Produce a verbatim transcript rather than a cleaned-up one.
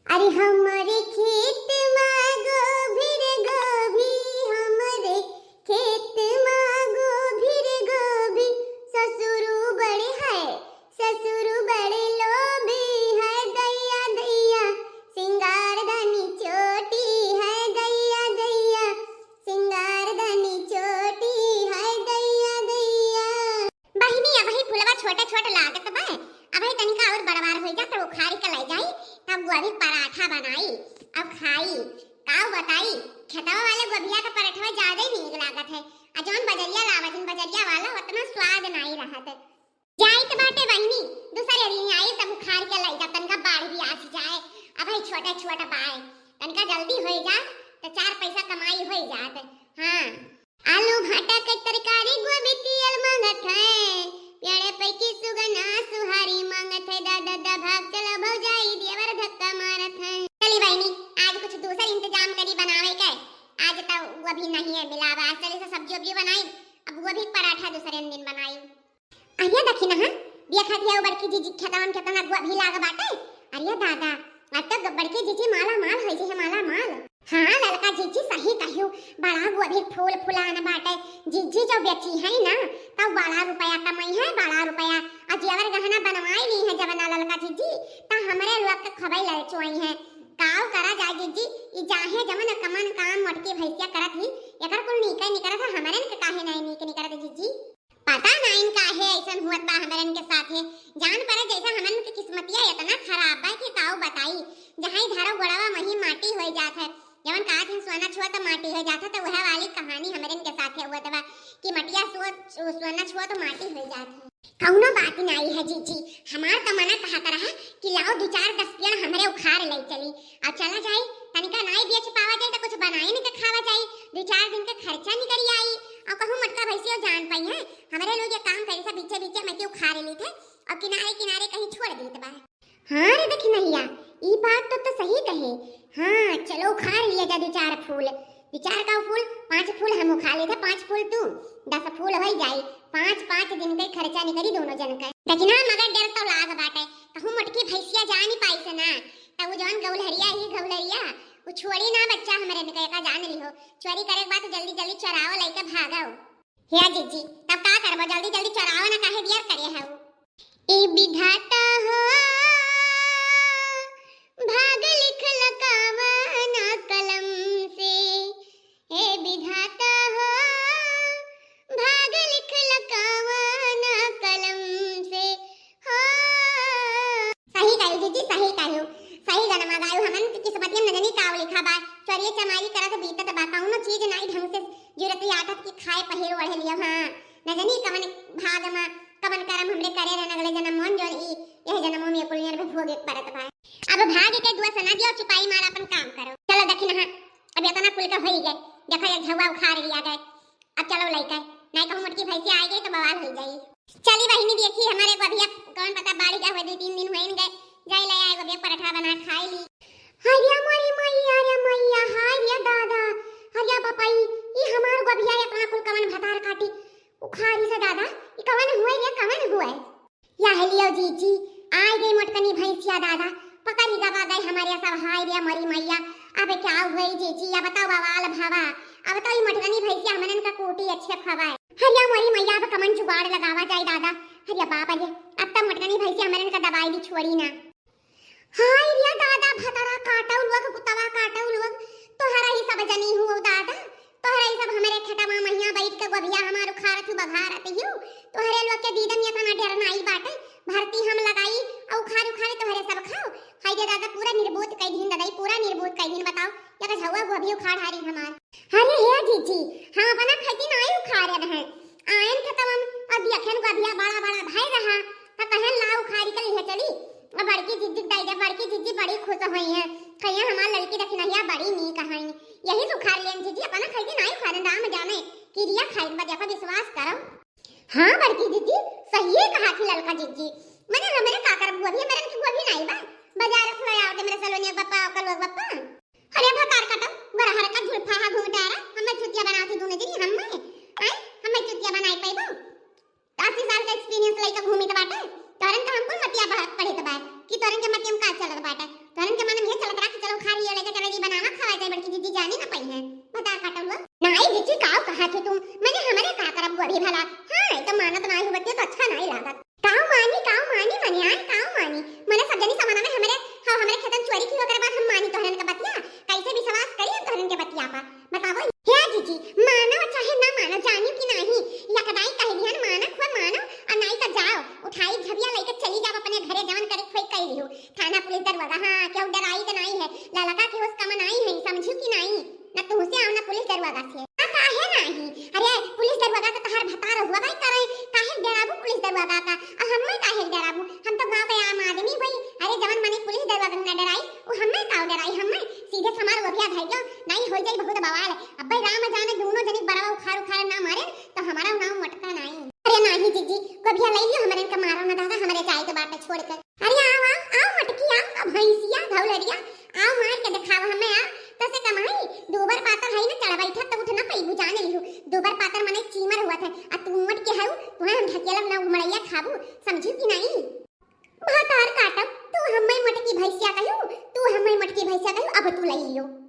अरे हमरे खेत मा गोभी रे गोभी, हमरे खेत मा गोभी रे गोभी, ससुरु बड़े है, ससुरु बड़े लोभी है, दैया दैया, सिंगार धनी चोटी है, दैया दैया, सिंगार धनी चोटी है, दैया दैया। बहिनी, अबही फुलवा छोटे छोटे लागत बा, अबही तनिका और बड़वार होई जा, तब उखारी के ले जाई, तब गोभी के पराठा बनाई, अब खाई। काऊ बताई, खेतवा वाले गोभिया के पराठवा ज्यादा ही नीक लागत है, आ जौन बजरिया लावत हन, बजरिया वाला, उतना स्वाद नाई रहत। जाइत बाटे बहिनी, दूसरे दिन आई, तब उखार के ले जा, तनिका बाढ़ भी आस जाए, अबही छोटे छोटे बाए, तनिका जल्दी होई जात, तो चार पैसा कमाई होई जात। हाँ। आलू भाटा के तरकारी गोभी तियल मांगत है, प्यारे पैकी सुगना सुहारी मांगत है, दादा दा भाग चला भौजाई देवर धक्का मारत है। चली बहिनी, आज कुछ दूसर इंतजाम करी बनावे के, आज तो गोभी नहीं है मिलावा, आज चली से सब्जी उब्जी बनाई, अब गोभी के पराठा दूसरे दिन बनाई। अरे देखी ना, देखत हिया बड़की जीजी खेतवा में केतना गोभी लाग बाटे। अरे दादा, अब तो बड़की जीजी माला माल होई जइहे, माला माल। हाँ ललका जीजी सही कहियो, बड़ा गोभी फूल फुलान बाटे। जीजी जो बेची है ना, तब बड़ा रुपया कमाई है, बड़ा रुपया। आ जेवर गहना बनवाई ली है जब ना ललका जीजी, त हमरे लोग के खबई ललचोई है। काव करा जाए जीजी, ई जाहे जमन कमन काम मोटकी भैंसिया करत ही, एकर कुल नीके निकरत है, हमरन के काहे नहीं नीक निकरत जीजी? पता नाइन काहे ऐसन हुअत बा हमरन के साथे। जान पड़े जैसा हमरन के किस्मतिया इतना खराब बा कि काऊ बताई। जहाँ ही धरो गोड़वा वहीं माटी होई जात है। जवन कहत हैं सोना छुआ तो माटी हो जात है, तो वह वाली कहानी हमरन के साथे हुअत बा कि मटिया सो-, सोना छुआ तो माटी हो जात है। कौनो बात नाई है जीजी, हमार तो मना कहत रहा कि लाओ दो चार दस पेड़ हमरे उखाड़ ले चली। अब चला जाई, तनिका नाई बेच पावा जाई तो कुछ बनाई न के खावा जाई, दो चार दिन के खर्चा निकल आई। और कहूँ मोटका भैंसियो जान पाई है, हमरे लोग ये काम करे से बीचे बीचे मती उखाड़ ली थे और किनारे किनारे कहीं छोड़ देत बा। हाँ रे दखिनहिया, ई बात तो, तो सही कहे। हाँ चलो उखाड़ लिया जा दो चार फूल, दो चार का फूल, पाँच फूल हम उखाड़ लेते, पाँच फूल तू, दस फूल होई जाई, पाँच पाँच दिन के खर्चा निकली दोनों जन के। लेकिन हाँ मगर डर तो लाग बाटे, कहूँ मोटकी भैंसिया जानी पाई से ना, तब वो जौन गौलहरिया ही गौलहरिया, वो छोड़ी ना बच्चा हमरे इनके का जान लिहो, चोरी करे के बाद जल्दी जल्दी चोराओ लेके भागो। हे जीजी, तब का करबो, जल्दी जल्दी चोराओ ना, काहे दियर करे हऊ। ए विधाता हो, भाग लिख लकावना कलम से, हे विधाता हो, भाग लिख लकावना कलम से, हो। सही कही जीजी, सही कही, सही गनमा गायू। हमन के किस्मतिया में न जनी काव लिखा बा, चोरी चमारी करत बीतत बा, कौनो चीज नाई ढंग से जुरत आटत की खाए पहिर ओढ़े लियो। हाँ, न जनी कवन भाग मा, कवन करम हमरे करे रहन अगले जन्म मोन जोन ई, यह जन्मों में कुल नियर भोगे के पड़त बा। अब भाग के दुआ सना दियो, चुपाई मार अपन काम करो। चलो दखिनहा, अब इतना कुल का होई गए, देखो एक झौवा उखाड़ लिया गए। अब चलो लइका, नहीं कहूँ मोटकी भैंसिया आ गई तो बवाल हो जाई। चली बहिनी देखी हमरे गोभिया कौन पता बाड़ी का हुए, दो तीन दिन हुए गए, जाई ले आए गोभिया पराठा बना खाई ली। हाय रे मोरी मैया रे मैया, हाय रे दादा, हाय रे बपाई, ई हमार गोभिया इतना कुल कवन भतार काटी उखाड़ी से दादा, ई कवन हुए रे, कवन हुए? या हेलियो जीजी, आय गई मोटकनी भैंसिया दादा, पकड़ी दबा गए हमारे सब, हाय रे मोरी मैया, अब क्या हुए जीजी, या बताओ बवाल भावा, अब तो ई मोटकनी भैंसिया हमरन का कूटी अच्छे खवाए। हरिया मोरी मैया, अब कमन जुगाड़ लगावा जाए दादा, हरिया बाप रे, अब तो मोटकनी भैंसिया हमरन का दबाई दी छोड़ी ना। हाय रे दादा, भतरा काटौ लोग, कुतवा काटौ लोग, तोहरा ही सब जनी हुओ दादा, तोहरा ही सब हमरे खेतवा महिया बैठ के गोभिया हमार उखाड़त हू, बघारत हू, तोहरे लोग के दीदन इतना डर नाई बाटे, भरती हम लगाई, औ उखाड़ उखाड़ तोहरे सब खाओ। हाय रे दादा, पूरा निर्बूत कई दिन ददाई, पूरा निर्बूत कई दिन बताओ, या तो झौआ गोभी उखाड़ हारी हमार। अरे हे जीजी, हम अपना खेती नाई उखाड़े रहे, आयन खेतवा में और देखन गोभिया बड़ा बड़ा भाई रहा, त कहन ला उखाड़ी के लिहे चली। अब बड़की जीजी दाई, जब बड़की जीजी बड़ी खुश होई हैं, कहिया हमार लड़की दखिनहिया बड़ी नीक हईं, यही से उखाड़ लेन जीजी, अपना खाई के नाई उखाड़न, राम जाने किरिया खाई बा, देखो विश्वास करो। हाँ बड़की जीजी, सही कहा थी ललका जीजी, मने हमरे का करब, गोभी हमरन के गोभी नाई बा, बाजार से ले आओ दे मेरे सलोनिया बप्पा, ओकर लोग बप्पा। अरे भतार काटो, गोरहर का झुलफा हा घूंघटारा, हमें चुतिया बनावती दोनों जनी, हमें, आए, हमें चुतिया बनाई पैबो। अस्सी साल का experience लइका घूमित बाटे, तोरन का हमको मतिया बह-, पढ़ित बा, कि तोरन के मतिया में का चलत बाटे, तोरन के मन में ये चलत डराई त नाई है, ललका के होश कम नाई है, समझू कि नाई? न तुहसे आउ न पुलिस दरुआगा से। आ, काहे नाई? अरे, पुलिस दरुआगा के तहार भतार हुआ भाई करे, काहे डराबू पुलिस दरुआगा का? आ हम्मे काहे डराबू? हम तो गाँव के आम आदमी भई। अरे, जवन मने पुलिस दरुआगा न डराई, उ हम्मे काउ डराई? हम्मे सीधे समार ओरिया धइयो, नाई हो जाई बहुत बवाल। अब्बे राम जाने दोनों जने बरवा उखाड़ उखाड़ ना मारे, तो हमारा नाम मटका नाई। अरे नाही जीजी, गोभिया लइ लियो, हमरे इनका मारो ना दादा, हमरे जाए के बाटे छोड़ के। अरे आव, आव, आव मटकी, आव, आव भैंसिया, धौलरिया, आव मार के देखाव हमें, आव। तसे कमाई, दूबर पातर है ना, चढ़ बैठा तो उठ ना पइबू, जाने लिहू। दूबर पातर मने चीमर हुआ थे, आ तू मोट के हऊ, तुम्हें हम ढकेलब ना उमड़ैया खाबू, समझू कि नाई? भतार काटब, तू हमें मोटकी भैंसिया कहू, तू हमें मोटकी भैंसिया कहू, अब तू लइ लियो।